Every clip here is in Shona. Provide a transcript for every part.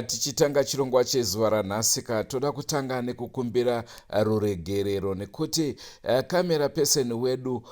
Tichitanga chirongwa chezuva ranhasi ka toda kutanga nekukumbira ruregerero nekuti camera person wedu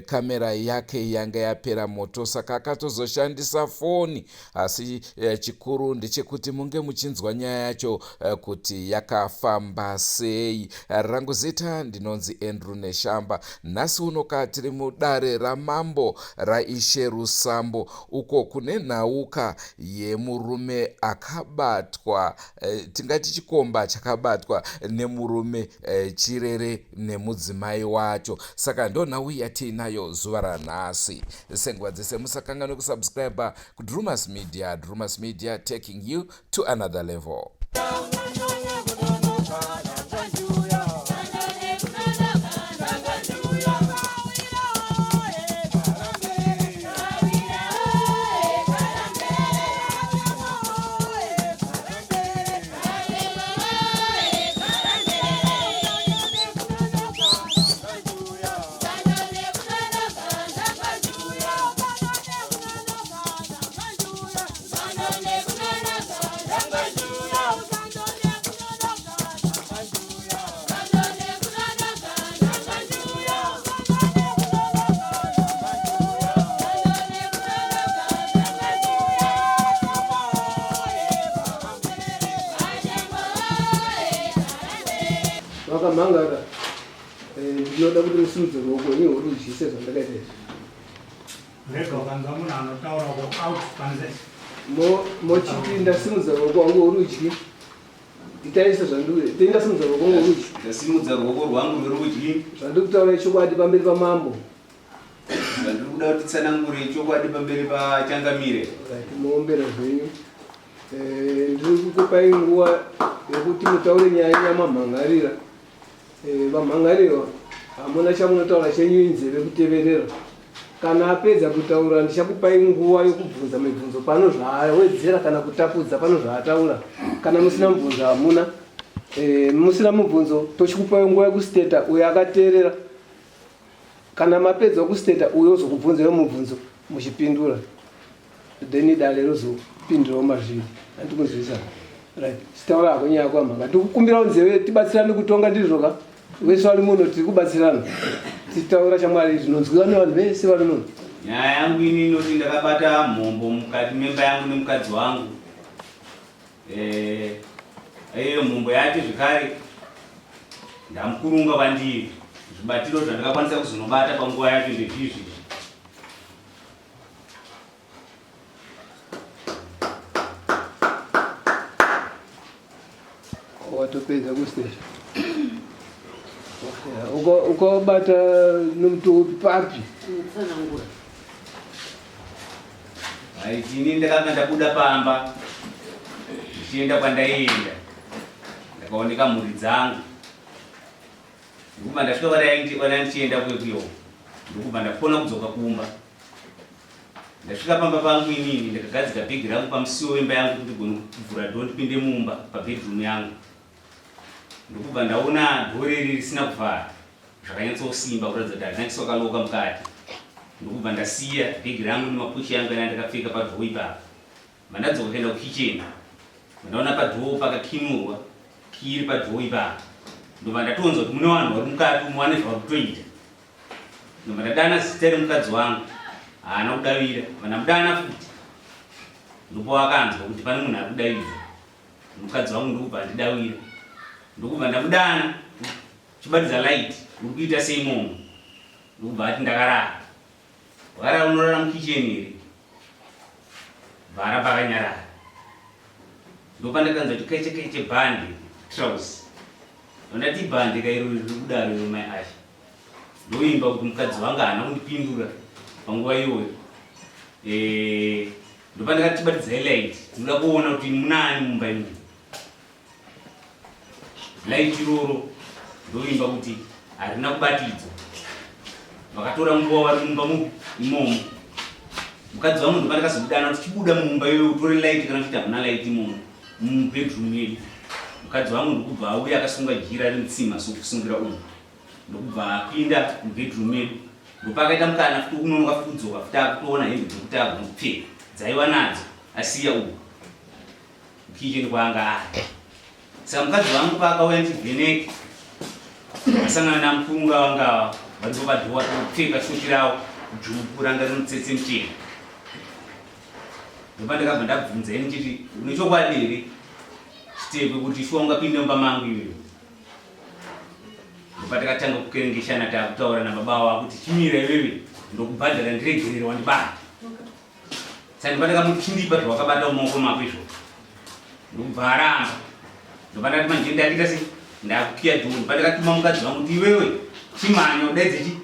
camera yake yanga yapera moto saka akatozoshandisa foni asi chikuru ndechekuti munge muchinzwa nyaya yacho kuti yakafamba sei. Rangu zita ndinonzi Andrew Neshamba. Nhasi uno ka tiri mudare ramambo raIshe Rusambo uko kune nhauka yemurume akabatwa eh, tingati chikomba chakabatwa nemurume eh, chirere nemudzimai wacho saka ndo nhau yatiinayo zuva ranhasi senguva dzese musakanganwe kusubscribe kudrumas media drumas media taking you to another level Vakamhangara, eh, ndinoda kuti musimudze ruoko ini horudyi sezvandakaita izvi. Rega ukanzwa munhu anotaura ko out panze. Mochiti ndasimudza ruoko rwangu rworudyi. Itai sezvandiri. Tei ndasimudza ruoko rwangu rworudyi. Ndasimudza ruoko rwangu rwerudyi. Zvandiri kutaura ichokwadi pamberi pamambo. Zvandiri kuda kuti tsanangure ichokwadi pamberi pachangamire. Right, moombera zvenyu. Eh, ndiri kukupai nguva yekuti mutaure nyaya yamamhangarira. Eh, vamhan'ariwa hamuna chamunotaura chenyu inzeve kuteverera. Kana apedza kutaura ndichakupai nguva yokubvunza mibvunzo pano zvaawedzera kana kutapudza pano zvaataura. Kana musina mubvunzo hamuna. Eh, musina mubvunzo tochikupai nguva yekusteta uyo akateerera. Kana mapedza kusteta uyo ozokubvunzai mubvunzo muchipindura. Then dare rozopindurawo mazviri. Andikunzwisa. Right. Sitaura hako nyaya yako amhanga. Ndikukumbirawo nzeve tibatsirane kutonga ndizvo ka. Vese vari muno tiri kubatsirana. Titaura chamwari zvinonzwiwa nevanhu vese vari muno. Nyaya yangu ini inoti ndakabata mhombo mukati memba yangu nemukadzi wangu. Eh, iyo mhombo yacho zvekare ndamukurunga kwandiri. Zvibatiro zvandakakwanisa kuzonobata panguva yacho ndezvizvi. Watopedza kustation. Ukabata nomutoo upi papi? Tsanangura. Ini ndakanga ndabuda pamba ndichienda kwandaienda ndakaoneka mhuri dzangu ndikubva ndasvika kwandaienda ndichienda kuyo ndikubva ndafona kudzoka kumba Ndasvika pamba pangu inini ndakagadzika bhegi rangu pamusiwo wemba yangu kuti ndigone kuvhura dhoo ndipinde mumba pabedroom yangu. Ndokubva ndaona dhoo riri risina kuvhara zvakanyatsosimba kuratidza kuti harina kuiswa kaloka mukati. Ndokubva ndasiya bhegi rangu nemapushi yangu yana ndakapfeka padhoo ipapo. Vandadzoka kuenda kukitchen ndaona padhoo pakakinurwa kii iri padhoo ipapo. Ndobva ndatonzwa kuti mune vanhu vari mukati umu vane zvavari kutoita. Ndobva ndadana zita remukadzi wangu haana kudavira vandamudana futi ndipo akanzwa kuti pane munhu ari kudavidza mukadzi wangu ndokubva andidawira ndokubva ndamudana chibatidza light uri kuita sei momo ndokubva ati ndakarara wakarara unorara mukitchen here bva aramba akanyarara ndopandakanzwa kuti keche keche bhande trouse ndondati bhande kairo riri kudaro iro mai asha Ndoimba kuti mukadzi wangu haana kundipindura panguva iyoyo. Eh, ndopandakati batidzai light, ndinoda kuona kuti munani mumba imomo. Light iroro ndoimba kuti harina kubatidzwa. Vakatora nguva vari mumba mupi imomo. Mukadzi wangu ndopandakazomudana kuti chibuda mumba iyoyo utore light kana kuti hamuna light imomo mubedroom yedu. Mukadzi wangu ndokubva auya akasunga jira remutsima sokusungira umu. Ndokubva apinda mubedroom medu ndopakaita mukana futi wekunonoka futi kudzoka futi akutoona hembe dzekuti agone kupfeka dzaiva nadzo asiya uku. Kitchen kwaanga ari. Saka mukadzi wangu paakauya ndichivheneka asangana namukunga wanga varipo padhuwa kupfeka shoti rawo dzvuku ranga rimutsetse muchena. Ndopandakabva ndabvunza ini ndichiti une chokwadi here Chitepwe kuti shuwa ungapinde mumba mangu iwewe. Ndopatakatanga kukerengeshana takutaura nababa wavo kuti chimira iwewe ndokubhadhara ndiregerere wandibata. Saka ndopandakamuti chindipa zvawakabata mumaoko mako izvo. Ndokubva aramba. Ndopandakati manje ndakuita sei? Ndakukiya dhoo. Ndopandakatuma mukadzi wangu kuti iwewe chimhanya udaidze chi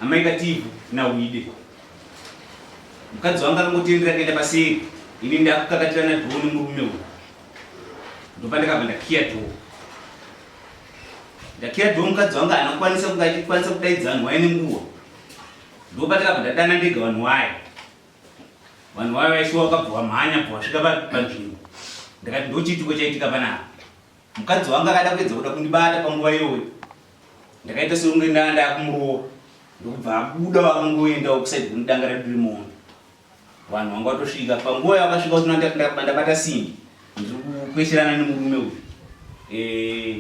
amai Kativhu naWide. Mukadzi wangu akangotendera akaenda paseri ini ndakukakatirana dhoo nemurume uyu. Ndopandakabva ndakiya dhoo. Ndakiya dhoo mukadzi wangu haana kukwanisa kunge achikwanisa kudaidza vanhu waye nenguva. Ndopatakabva ndadana ndega vanhu waye. Vanhu waye vaishuwa vakabva vamhanya bva vasvika panzvimbo. Ndakati ndochiitiko chaitika panapa. Mukadzi wangu akada kuedza kuda kundibata panguva iyoyo. Ndakaita sekunge ndaa ndakumurova ndokubva abuda vakangoendawo kusaidi kunodanga redu remombe. Vanhu vanga vatosvika panguva yavakasvika kuti ndabata simbi ndiri kukwesherana nemurume uyu. Eh,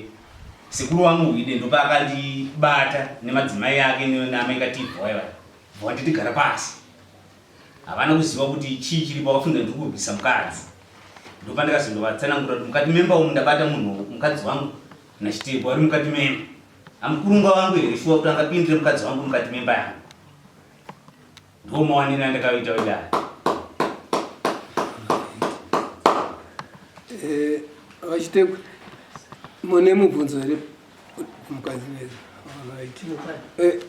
sekuru wangu Hwide ndopaakandibata nemadzimai ake naamai Katibva vaya vaya. Bva vanditi gara pasi. Havana kuziva kuti chii chiripo vakafunga ndiri kurwisa mukadzi. Ndopandakazondovatsanangura kuti mukati memba umu ndabata munhu mukadzi wangu naChitepo ari mukati memba. Amukurunga wangu here shuwa kuti angapindire mukadzi wangu mukati memba yangu. Ndiwo mawaniro andakaita wedare. Eh, VaChitekwe, mune mubvunzo here mukadzi wedu? Alright. Eh,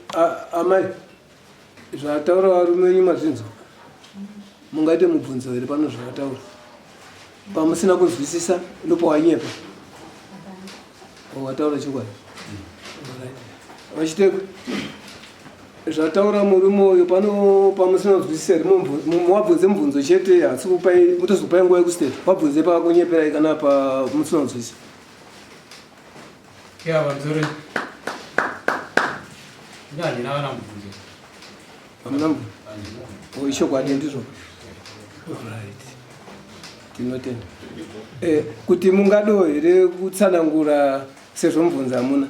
amai, zvataura varume venyu mazvinzwa? Mungaite mubvunzo here pano zvavataura? Pamusina kunzwisisa ndopawanyepa. Oh, wataura chokwadi. Alright. VaChitekwe, zvataura murume uyu pano pamusina kunzwisisa here wabvunze mubvunzo chete hasi kupai mutozokupai nguva yekustate wabvunze pakunyeperai kana pamusina kunzwisisa. Ya vanzore. Ini handina kana mubvunzo. Hamuna mubvunzo? Oh, ichokwadi ndizvo. Right. Tinotenda. Eh, kuti mungado here kutsanangura sezvo mubvunzo hamuna.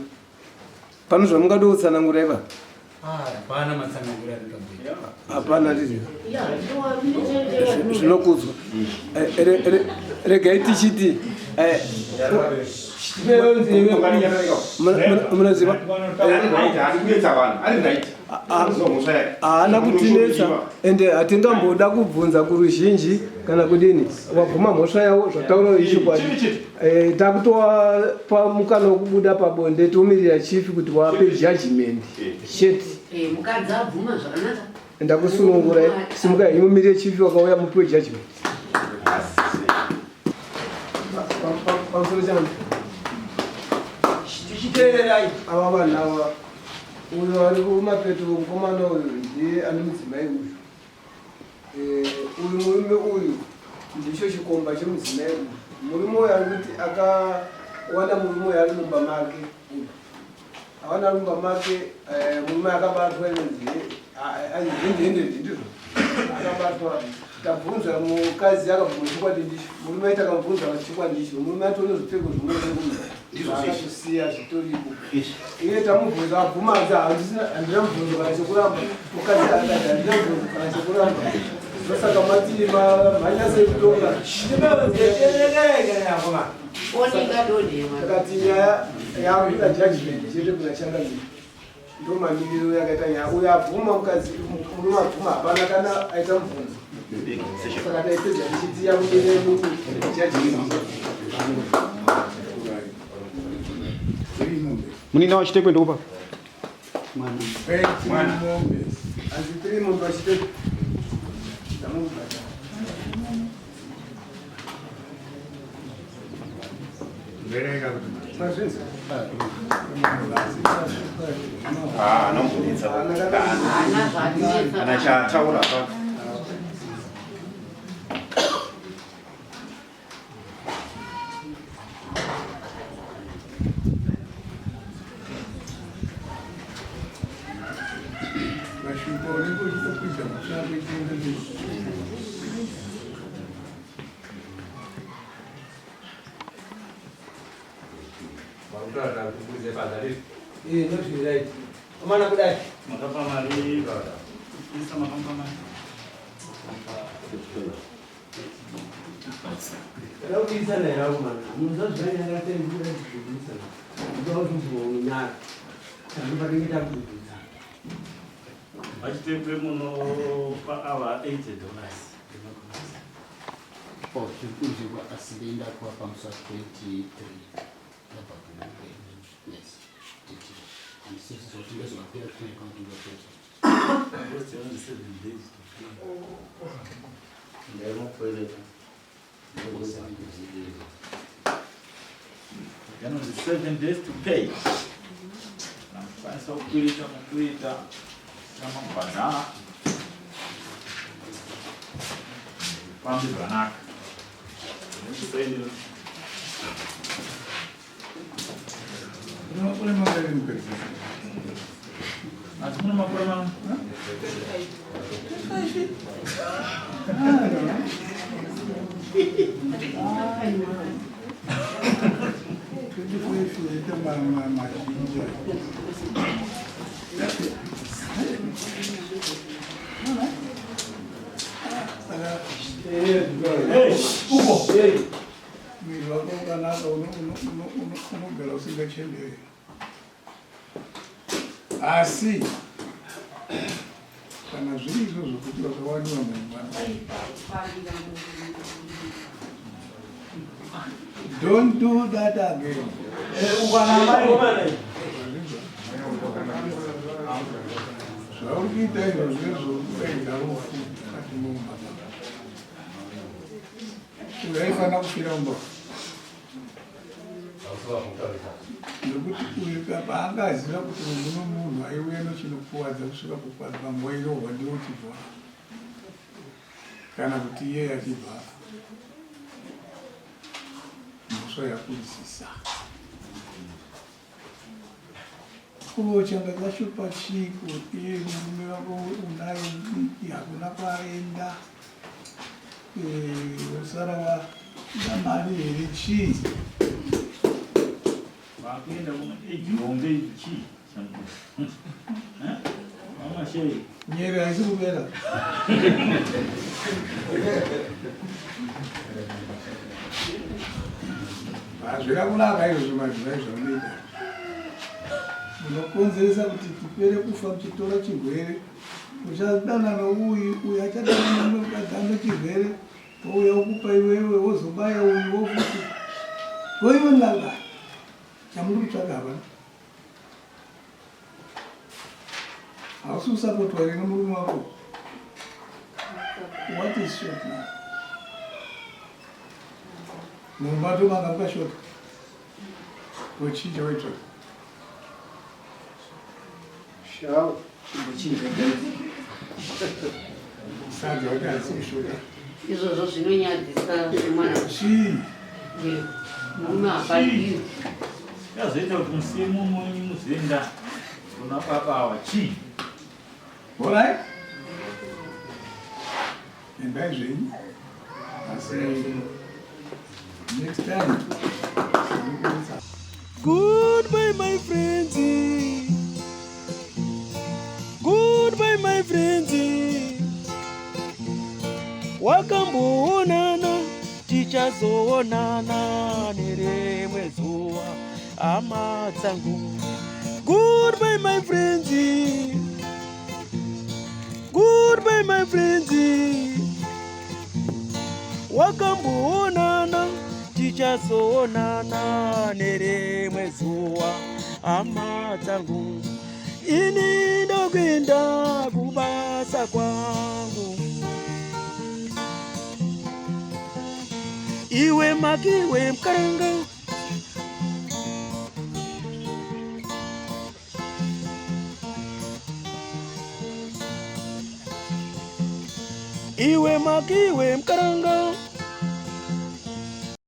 Pano zvamungado kutsanangura ipa? Ah, hapana matsanangura andingamboita. Hapana ndizvo. Zvinokudzwa. Eh, regai tichiti eh, munoziva haana kutinetsa ende hatingamboda kubvunza kuruzhinji kana kudini wabvuma mhosva yavo zvataura ichokwadi eh, takutowapa mukana wekubuda pabonde tomirira chief kuti wape judgment chete eh, mukadzi abvuma zvakanaka ndakusunungurai simukai henyu mumirire chief wakauya mupiwe judgment pamusoro changu tichiteererai ava vanhu ava uyo ari kumapeto mukomana uyu ndiye ane mudzimai uyu eh, uyu murume uyu ndicho chikomba chemudzimai uyu murume uyu ari kuti akawana murume uyu ari mumba make uyu Awana mumba make eh, murume akabatwa inonzi handendende ndizvo akabatwa tabvunza mukadzi akabvuma chokwadi ndicho murume aiti akamubvunza akati chokwadi ndicho murume atone zvipfeko zvimwe akatosiya zvitoripo iye tamubvunza abvuma anzi handina mubvunzo kana chekuramba mukadzi akati handina mubvunzo kana chekuramba ndosaka mati mhanya sei kutonga Takati nyaya yakuita judgment chete kuna changamire ndo mamiriro yakaita nyaya uyo abvuma mukadzi murume abvuma hapana kana aita mubvunzo saka taipedza tichiti yakumire judgment Munina wachitekwe ndokupa. Mwana. Hanzi tiri mombe wachitekwe. Ndamubhadhara. Mazvinzwa? Ah, anombonetsa. Haana zvatinetsa. Kana chaataura apa. Mashupa unenge uchitokwidza musango ichienda mberi. Eh, ndozviri right. Amana kudai. Makapa mari baba. Isa makapa mari. Kada kuisana here akomana. Munoziva zvanyara sei ndikuda kukuisana. Ndoda kuti unyara. Tanofanira kuita. Vachitekwe munopa ava 80 dollars. Oh, zviri kunzwikwa asi ndenda kuva pamusi wa 23 ndabva kuUK. Yes. Titi. Handisisi kuti ndozovapira kune account ndopedza. Because they only 7 days to pay. Ndaimakwereta. Yanonzi 7 days to pay. Namukwanisa kukwirita mukwirita namabhadhara. Fambi zvakanaka. Une makore mangani mukadzi? Ati mune makore mangani? 25 yaita mazhinji. Saka mwiri wako ukanaka unogara usingachemberi. Asi kana zviri izvo zvokuti vakawaniwa mumba, don't do that again. Zvauri kuita izvo zvezvokuedza rufu ati mumba. Uyu aifanira kufira mumba. Nekuti uyu paangaziva kuti muno munhu aiuya nochinokuvadza kusvika kukuvadza panguva irohwa ndiwo uchibva kana kuti iye achibva mhosva yakurisisa. Ko changa chashupa chiiko iye murume wako unaye mudiki hakuna kwaenda wosara wada mari here chii? Vakuenda kuma age hombe chii? Mama shei. Nyere haisi kupera. Hazvina kunaka izvozvo madzimai zvamunoita. Munokonzeresa kuti tipere kufa muchitora chirwere. Uchadana nouyu, uyu achadana nemumwe mukadzi ane chirwere, wouya wokupa iwewe, wozobaya uyu wofuti. Koiwe nanga chamuri kutsvaga hapana. Hausi kusapotwa here nemurume wako? What is short now? Mumba tomanga mukashota. Wochinja waitsvaka. Shau, chimbochinja. Sadza wati hasi kushota. Izvozvo zvinonyadzisa mwana. Chii? Murume hapadiwi. Yazoita kuti musiye mumwe muzoenda kuna baba ava chii? Alright. Endai zvenyu. Asi next time. Goodbye, my friends. Goodbye, my friends. Wakamboonana, tichazoonana nerimwe zuva, hama dzangu. Goodbye, my friends. Goodbye, my friends. Wakamboonana, tichazoonana nerimwe zuva, hama dzangu. Ini ndokuenda kubasa kwangu. Iwe makiwe mkaranga. Iwe makiwe mkaranga.